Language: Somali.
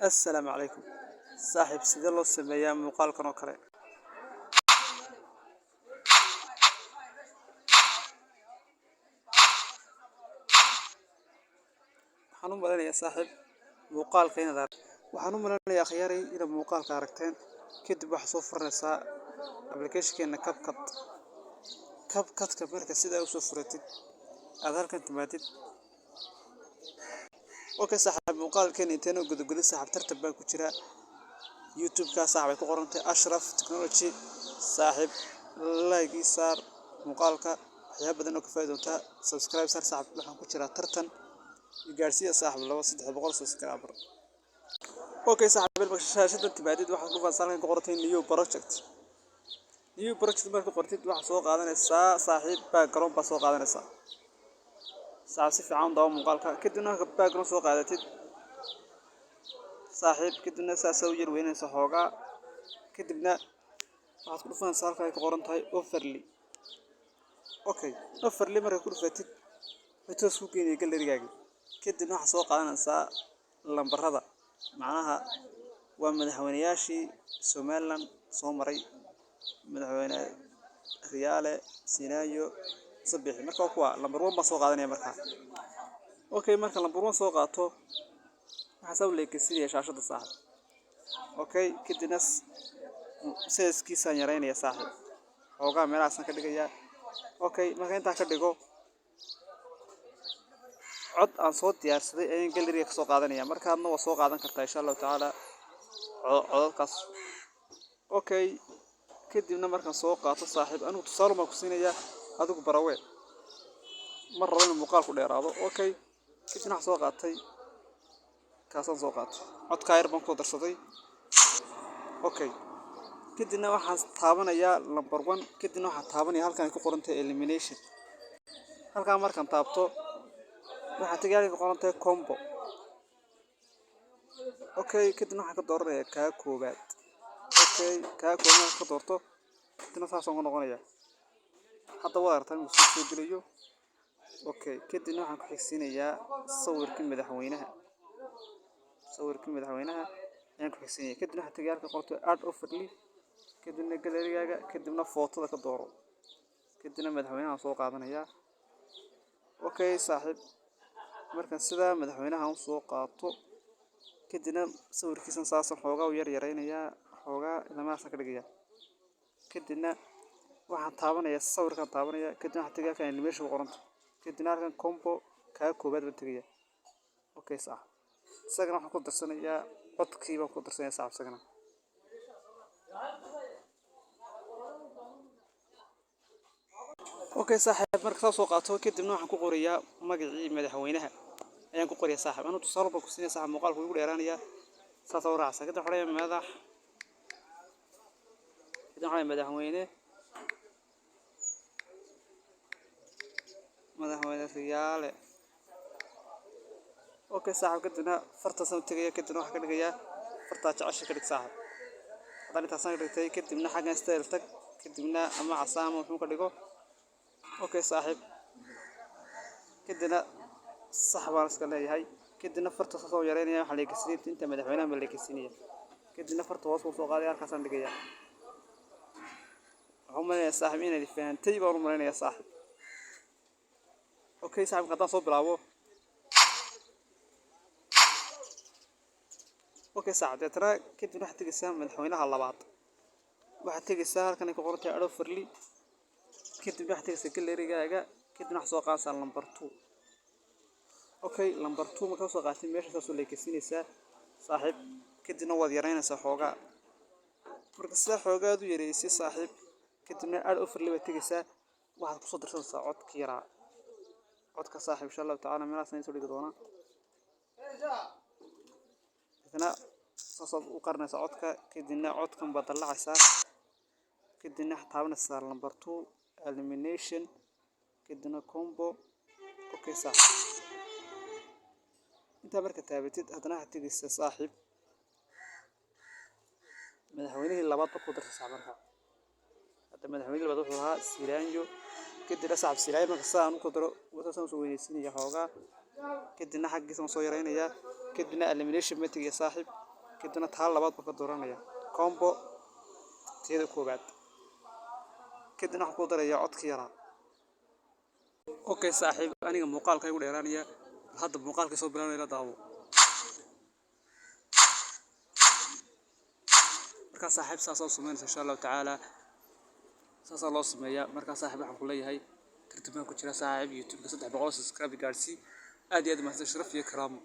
Assalaamu calaykum saaxiib, sidee loo sameeyaa muuqaalkan oo kale? Waxaan u maleynayaa saaxiib muuqaalka inaad waxaan u maleynayaa akhyaaray inaad muuqaalka aragteen. Kadib waxaad soo furanaysaa application-keena CapCut. CapCut-ka marka sidaa u soo furatid, aad halkan timaadid. Okay saaxiib, muuqaalkeena inteena gudagulin saaxiib, tartan baan ku jiraa YouTube-ka saaxiib ay ku qoran tahay Ashraf Technology. Saaxiib, like ii saar muuqaalka, waxyaabo badan oo ka faa'iidi doontaa. Subscribe saar saaxiib, waxaan ku jiraa tartan i gaarsiiya saaxiib 200-300 subscriber. Okay saaxiib, marka shaashada timaadid, waxaad ku dhufanaysaa halkan ku qoran tahay new project. New project marka qortid, waxaad soo qaadanaysaa saaxiib background baa soo qaadanaysaa. Saaxiib, si fiican u daawo muuqaalka. Kadibna marka background soo qaadatid saaxiib, kadibna saasaa u yar weynaysa xoogaa. Kadibna waxaad ku dhufanaysaa halka ay ku qoran tahay overlay. Okay, overlay marka ku dhufatid, wuxuu toos ku keenaya gallery-gaaga. Kadibna waxaad soo qaadanaysaa lambarada, macnaha waa madaxweynayaashii Somaliland soo maray: Madaxweyne Riyaale, Sinaayo, Sabixi. Marka waa kuwa number 1 baan soo qaadanaya markaa. Okay, marka number 1 soo qaato, waxaa saa u leekeysiinaya shaashada saaxiib. Okay, kadibna size-kiisaan yareynaya saaxiib, xoogaa meelahaasaan ka dhigayaa. Okay, marka intaa ka dhigo, cod aan soo diyaarsaday ayaan gallery-ga kasoo qaadanaya. Marka adna waa soo qaadan kartaa insha Allahu tacaala codadkaas. Okay, kadibna markaan soo qaato saaxiib, anigu tusaale baan ku siinayaa, adigu barawee, mar rabo inuu muuqaalku dheeraado. Okay, kadibna waxaan soo qaatay kaasaan soo qaatay, codkaa yar baan kusoo darsaday. Okay, kadibna waxaan taabanayaa number 1. Kadibna waxaan taabanaya halkan ay ku qoran tahay elimination. Halkaan markaan taabto, waxaan tagay halkan ku qoran tahay combo. Okay, kadibna waxaan ka dooranayaa kaa koowaad. Okay, kaa koowaad markaan ka doorto, kadibna saasaan ku noqonayaa. Hadda waad aragtaa inuu soo gelayo. Okay, kadibna waxaan ku xigsiinayaa sawirkii madaxweynaha. Sawirkii madaxweynaha ayaan ku xigsiinaya. Kadibna waxaan tagay halka qorto add overlay, kadibna gallery-gaaga, kadibna footada ka dooro, kadibna madaxweynaha soo qaadanayaa. Okay saaxiib, markaan sidaa madaxweynaha u soo qaato, kadibna sawirkiisan saasan xoogaa u yar yareynayaa, xoogaa ilamahaasaan ka dhigayaa. Kadibna waxaan taabanayaa sawirkaan taabanaya. Kadibna waxaan tagay halkan animation ku qoranta, kadibna halkan combo kaa koowaad baan tagayaa. Okay saaxiib, isagana waxaan ku darsanayaa codkii baan ku darsanayaa saaxiib isagana. Okay saaxiib, marka saa soo qaato, kadibna waxaan ku qorayaa magacii madaxweynaha ayaan ku qorayaa saaxiib. Anigu tusaale baan ku siinaya saaxiib, muuqaalku igu dheeraanaya, saas oo raacsan. Kadib waxaan leeyahay madax, kadib waxaan leeyahay madaxweyne, Madaxweyne Riyaale. Okay saaxiib, kadibna fartaasaan u tagaya, kadibna waxaan ka dhigayaa fartaa jecesha ka dhig saaxiib. Haddaan intaasaan ka dhigtay, kadibna xaggan style tag, kadibna ama casaan ama wuxuu ka dhigo. Okay saaxiib, kadibna sax baan iska leeyahay. Kadibna farta saas oo yareynaya, waxaa leekeysiinaya inta madaxweynaha ma leekeysiinaya. Kadibna farta hoos buu soo qaadaya, halkaasaan dhigaya. Waxaan u maleynayaa saaxiib inaad fahantay baan u maleynayaa saaxiib. Okay saaxiib, haddaan soo bilaabo. Okay saaxiib, deetana kadibna waxaad tegaysaa madaxweynaha labaad. Waxaad tegaysaa halkan ay ku qoran tahay add overlay, kadibna waxaad tegaysaa gallery-gaaga, kadibna waxaad soo qaadanaysaa number 2. Okay, number 2 markaad soo qaadatid, meesha saas oo leekeysiinaysaa saaxiib, kadibna waad yareynaysaa xoogaa. Marka sidaa xoogaa aad u yareysay saaxiib, kadibna add overlay baad tegaysaa, waxaad kusoo darsanaysaa codkii yaraa. Codka saaxiib insha Allahu tacaala meelahaas ayaan soo dhigi doonaa. Kadibna saasaad u qarinaysaa codka, kadibna codkan baad dallacaysaa, kadibna waxaad taabanaysaa number 2 elimination, kadibna combo. Okay saaxiib, intaa marka taabatid, haddana waxaad tegaysaa saaxiib madaxweynihii labaad ba ku darsa saaxiib. Markaa hadda madaxweynihii labaad wuxuu ahaa Silaanyo. Kadibna saaxiib Silaanyo marka sidaan u ku daro, saasaan usoo weynaysiinaya xoogaa, kadibna xaggiisa waan soo yareynayaa, kadibna elimination baan tegaya saaxiib. Kadibna taa labaad baan ka dooranaya, combo tiyada koowaad. Kadibna waxaan ku darayaa codka yaraa. Okay saaxiib, aniga muuqaalka igu dheeraanaya. Hadda muuqaalka soo bilaabaya, la daawo. Markaa saaxiib, saasaa u sameynaysa insha Allahu tacaala, saasaa loo sameeyaa. Markaa saaxiib, waxaan ku leeyahay tartan baan ku jira saaxiib, YouTube-ka 300 subscribe gaarsii. Aad iyo aad mahadsan, sharaf iyo karaamo.